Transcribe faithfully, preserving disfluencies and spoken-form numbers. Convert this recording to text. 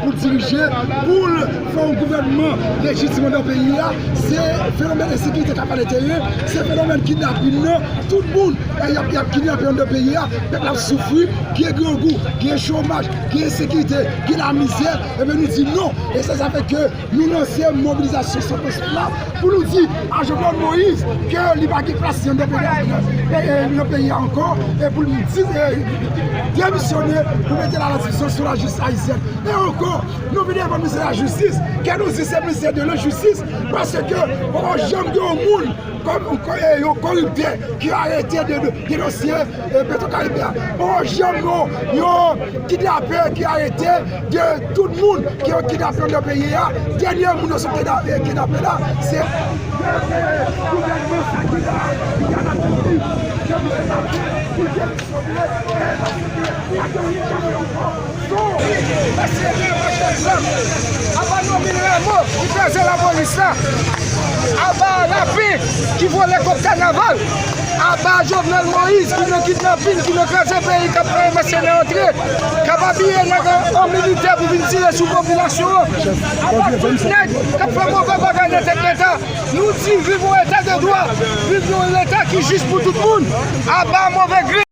pou l dirije, pou l fè yon gouvènman lejitim anndan peyi a. Se fenomèn ensekirite k ap pale teren, se fenomèn kidnapin nan, tout moun, e, y ap, y ap kidnape anndan peyi a, pèp la ap soufri, gen grangou, gen chomaj, gen ensekirite, gen lamizè, ebyen nou di non. E se sa fè ke nou lanse mobilizasyon san prensip la pou nou di a Jovenel Moïse ke li pa gen plas li anndan peyi a, e, e, nan peyi a ankò, e pou l di, e, demisyone, pou mete l aladispozision sou lajistis ayisyèn. E ankò, nou vin devan ministè lajistis, ke nou di se ministè de lenjistis, paske poko janm gen yon moun, kòm, kò-, e, yon koriptè ki arete de, de, de dosye, e, Petro Caribe a. Poko janm yon, yon kidnapè ki arete de tout moun ki yo kidnape anndan peyi a. Dènye moun yo sot kidnape, kidnape la, se gouvènman sa ki la, ki ka la Tibonit, ke nou te mande pou demisyone, e paske pa gen yon janm ankò. Aba Normil Rameau ki kraze lapolis la. Aba Lapin ki vòlè kòb kanaval. Aba Jovenel Moïse ki nan kidnapin, ki nan kraze peyi, k ap fè mèsenè antre, k ap abiye nèg an, an militè pou vin tire sou popilasyon an. Aba tout nèg k ap fè move bagay nan tèt Leta. Nou di viv yon Eta de dwa, viv yon Leta ki jis pou tout moun. Aba move grenn.